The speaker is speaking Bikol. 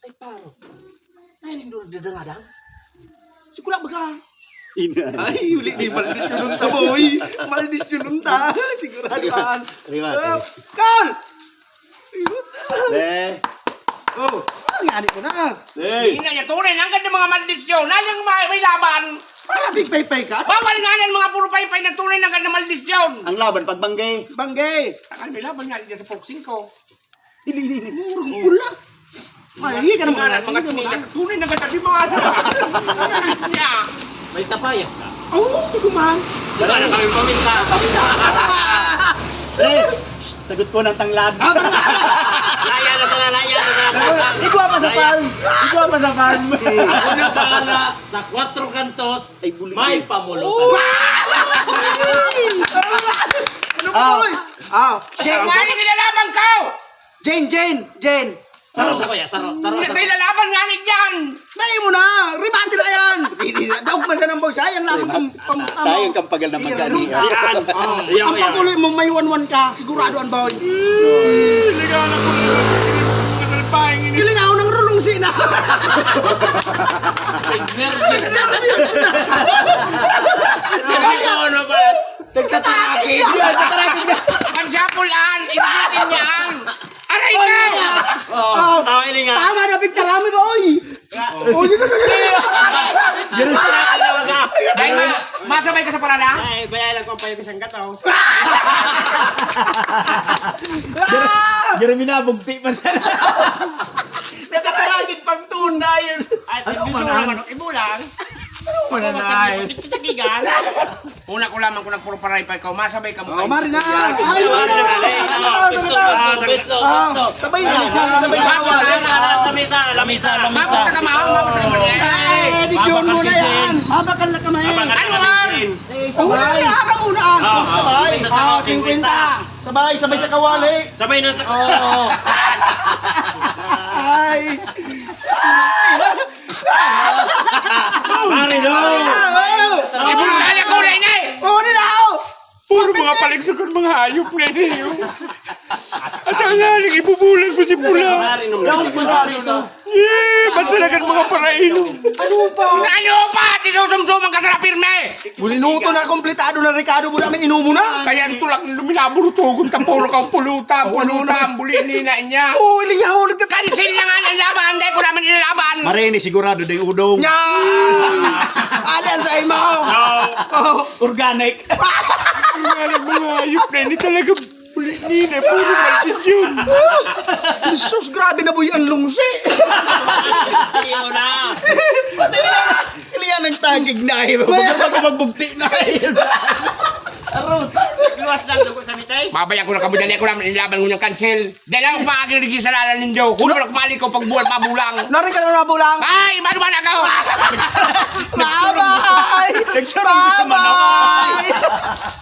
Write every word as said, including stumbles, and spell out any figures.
Ay, paro. Ay, nindor dadangadang. Sikula baga. Ina. Ay, uli di maldisyonon ta, boy. Maldisyonon ta. Sigurado an. Riwan. Ah, Carl! Ayun. Eh. Oh, ano nga, di ko na. Hey. Ina niya, tunay lang ganda mga maldisyon. Nalang may, may laban. Para big paypay ka? Bawal nga yan, mga puro paypay na tunay lang ganda maldisyon. Ang laban, pagbangge. Bangge. Takal, may laban nga dyan sa boxing ko. Hindi, hindi, hindi. Murang pula. Ay, hindi ka naman. Mga, mga chinelas. Tunay na ganda si mga. Niya. May tapayas ka. Oo, hindi ko man. Wala na kami paminta. Pre, shh, sagot ko ng tanglad. Ah, tanglad. Laya na sana, laya na sana. Igwa pa sa farm. Igwa pa sa farm. Ako na bahala sa Cuatro Cantos. Ay, bulig. May pamulutan. Oh! Ano ba, boy? Ah. Siya nga ni kilalaban ko! Jane, Jane, Jane. Saro sa kuya, saro, saro, saro. May lalaban nga ni dyan. Dai mo na, remate na yan. Di, di, daog man sa nang boy, sayang lang ang pam-, pam-, Sayang kang pagal na Iya, pagkani, luta. ah. Yan. Oh, yan, Ang yan. pag-uli mo, may one one ka, sigurado ang boy. Eh, ligana ko na lang. Ang kalpahing ini. Hiling ako ng rulong sina. Nervous. Nervous na. Ano ba? Nagtatarakid. Yan, nagtatarakid ka. Ang japulan, initin niya ang Aray ko! Oh, oh, ilinga. Tama na, pigtarami ba, oy? Oh, yun, yun, yun, yun. Ganun na talaga. Ay, ma-, masabay ka sa parada? Ay, baya lang kung payo isang gatos. Jeremy na, bugti pa sana. Natataragit pang tuna yun. Ay, ano man, ano? Ibulang. Ano man, ay? Sakigan. Una ko lamang kung nagpuro paray pa ikaw, masabay ka mo Oh, kayo. mari na. Ay, Mari na, mari na. mari na. Ah, Pwesto, talaga. pwesto, pwesto, Ah, pwesto. sabay na. Lamisa, lamisa. Sabay sa Tama, kawali. tama, lamisa, lamisa, lamisa. Mabot ka, mabot ka, mabot ka, mabot ka. Ay, di Mabakal yun muna ka yan. din. Mabakal na kamay. Mabakal Ano na yan? din. Eh, Una sabay. na, ara muna. Ah, ah. Sabay. Ito sa Ah, singkwenta. singkwenta. Sabay, sabay sa kawali. Sabay na sa Oo. Ay. Pare, no. Ibulungan niya kulay na eh. Oo, na ako. Puro mga paligsakan, mga hayop na ini, oh. At ang lalim, ibubulag mo si Pula. Pare, nung Daog mo na ito. Eh, ba't talagang mga paraino? Ano pa? Ano pa? Sinusumsuman ka sa pirme! Bulinuto na, kompletado na, Ricardo, mo na, may inumo na. Kaya ang tulak ng luminaburutugon ka, puro kang pulutan, Oh, ano pulutan, na? buli ni na niya. Oo, ilinyaw, nagtatakan. Cancel na nga ang laban, dahil ko naman ilalaban. Marini, sigurado, day udong. Yan! Adan sa imo! No. Oh. Organic. Ang mga hayop na ini talaga. Uli ni na, puro maldisyon. Jesus, grabe na buhay ang lungsi. Siyo na. Pati na, iliyan ang tagig na eh. Bago, bago magbugti na eh. Arot. Luwas na ang dugo sa mitais. Mabaya ko na kamo dyan, ako naman ilaban ko niyang cancel. Dahil ako maaging naging salalan nindo. Kung wala kumali ko pag buwan, mabulang. Nari ka na mabulang. Ay, mano man ako? Bye-bye! Nagsarong ko sa manok. Bye-bye!